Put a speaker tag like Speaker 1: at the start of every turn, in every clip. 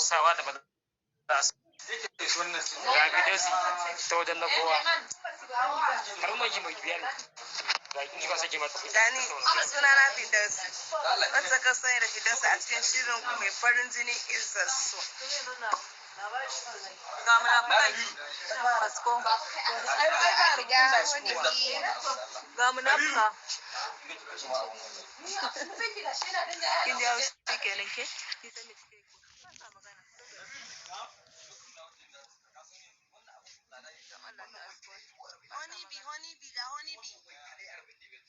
Speaker 1: sawa da ba za a ga gidansu ta wajen na kowa har mai mai biya ne ga kin kika sake mata.
Speaker 2: Gani suna na Firdausi. Wacce ka sani da Firdausi a cikin shirin ku mai farin jini Izzar So. Ga munafukai. Fasko. Ga munafuka. Kin ji haushi kenan ke? Kin san me kike yi? Ba sa magana. Honeybee, honeybee, ga honeybee.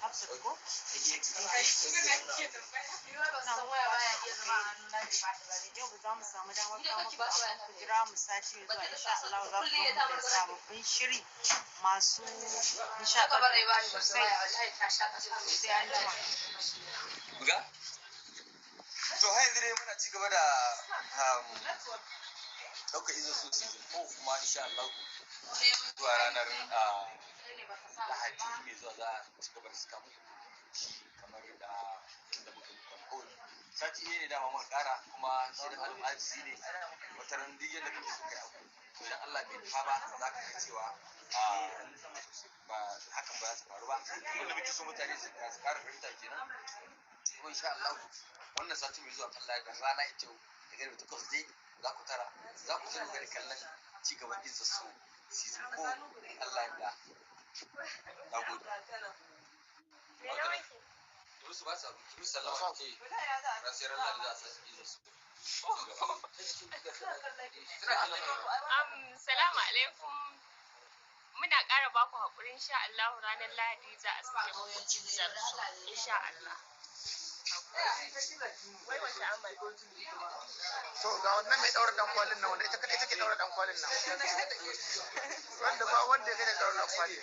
Speaker 3: Hafsat ko? Yau ba za mu samu damar kawo muku amma ku jira mu sati mai zuwa, insha Allah za ku ga mu da sababbin shiri masu nishaɗantarwa sosai. Sai an jima.
Speaker 4: Buga? To, har yanzu dai muna ci gaba da ɗaukar Izzar So season 4, kuma insha Allah zuwa ranar Lahadi mai zuwa za a ci gaba da saka muku shi kamar da inda muka yi alƙawari. Sati ɗaya ne dama muka ƙara, kuma shi da adam ajizi ne. Wata ran duk yadda kake so kai abu, to idan Allah bai nufa ba, za ka ga cewa ba hakan ba za ta faru ba. Wanda muke so mutane su ƙara fahimta kenan. Kuma insha Allah wannan sati mai zuwa, Allah ya rana ita yau da karfe 8 dai za ku tara, za ku ci gaba da kallon ci gaban Izzar So season 4 in Allah ya yarda. Na gode. Musu ba su abu, ki musu sallama, ki ce ran sai ran Lahadi za a sa Izzar So.
Speaker 5: Salamu alaikum. Muna ƙara baku haƙuri, insha Allah ranar Lahadi za a sake muku Izzar So, insha Allah. Wai wata amal.
Speaker 6: To, ga wannan mai daura dan kwalin nan, wanda ita kadai take daura dan kwalin nan, wanda ba wanda ya kai da daura dan kwali.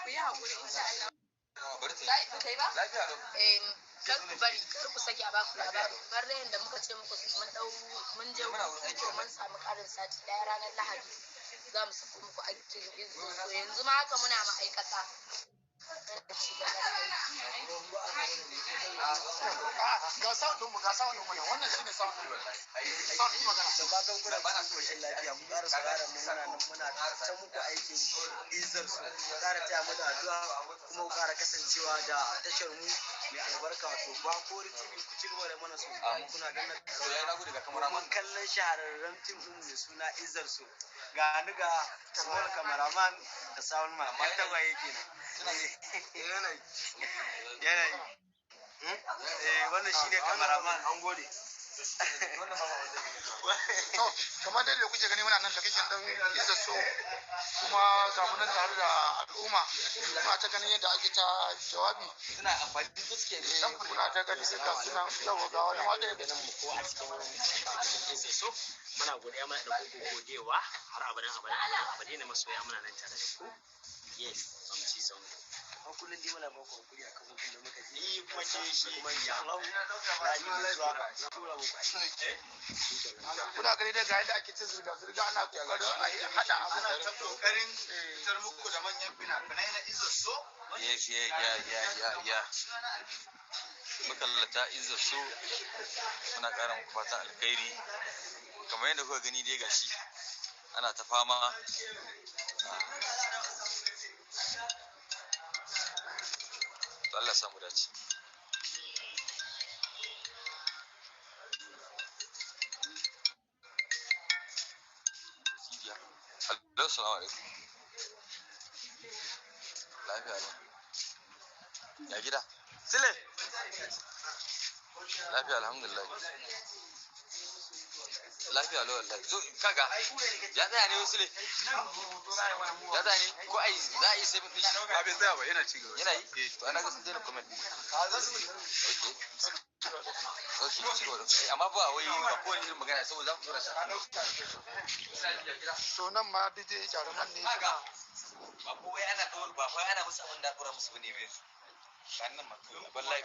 Speaker 5: Ku yi haƙuri, insha Allah.
Speaker 4: Bari ta yi. Lafiya lau.
Speaker 7: Kar ku bari, kar ku sake a baku labari. Kamar da yadda muka ce muku, mun dau mun je hutu, mun samu karin sati daya. Ranar Lahadi za mu sako muku aikin Izzar So. Yanzu ma haka muna ma'aikata ci gaba da aiki.
Speaker 6: Ah, ga sound din mu, ga sound din mu nan. Wannan shine sound din mu. Sound yi magana.
Speaker 8: Da fatan kuna cikin koshin lafiya. Mu ƙara sauraron mu, muna nan muna ta muku aikin Izzar So. Ku ƙara taya mu da addu'a, kuma ku ƙara kasancewa da tashar mu mai albarka, wato Bakori TV. Ku ci gaba da mana subscribe, kuna danna
Speaker 4: To yayi, nagode, ga cameraman.
Speaker 8: Mun kallon shahararren fim ɗin mai suna Izzar So. Ga ni ga small cameraman da sound man, yan tagwaye kenan. Yanayi yanayi. Eh, wannan shine cameraman.
Speaker 4: An gode. Wannan ba wanda
Speaker 6: To, kamar dai da kuke gani, muna nan location din Izzar So, kuma ga mu nan tare da al'umma, muna ta ganin yadda ake ta jawabi.
Speaker 4: Suna amfani da suke
Speaker 6: Eh, kuna ta gani sai ga sunan yawa, ga wani ma ɗaya.
Speaker 1: Ganin mu ko a cikin Izzar So, muna godiya, muna da kuku godewa har abadan abadan abadan abadai na masoya, muna nan tare da ku. Yes, Bamci Zango.
Speaker 8: Amma kullum dai muna baku hakuri akan hutun da muka je. Ni kuma ke shi, kuma insha Allah rani mai zuwa za tura muku aiki.
Speaker 6: Kuna gani dai ga yadda ake ta zirga zirga, ana kokarin a yi hada abu.
Speaker 9: Ana ta kokarin fitar muku da manyan fina-finai na Izzar So.
Speaker 4: Yes, yeah. Makallata Izzar So, muna ƙara muku fatan alkhairi. Kamar yadda kuka gani dai, gashi ana ta fama. To, Allah samu dace. Hello, assalamu alaikum. Lafiya lau. Ya gida? Sile. Lafiya, alhamdulillah. Lafiya lau wallahi. Zo kaga ya tsaya ne wasu ne. Ya tsaya ne ko ai za a yi sai din shi.
Speaker 9: Ba bai tsaya ba, yana ci gaba.
Speaker 4: Yana yi? To ana ga sun daina comment. Okay. Okay, ci gaba. Amma ba wai ba kowane irin magana saboda za mu dora shi.
Speaker 6: To nan ma duk dai jaruman ne suna
Speaker 4: Ba wai ana dora, ba wai ana musu abin da dora musu bane ba yanzu. Ba nan ma wallahi.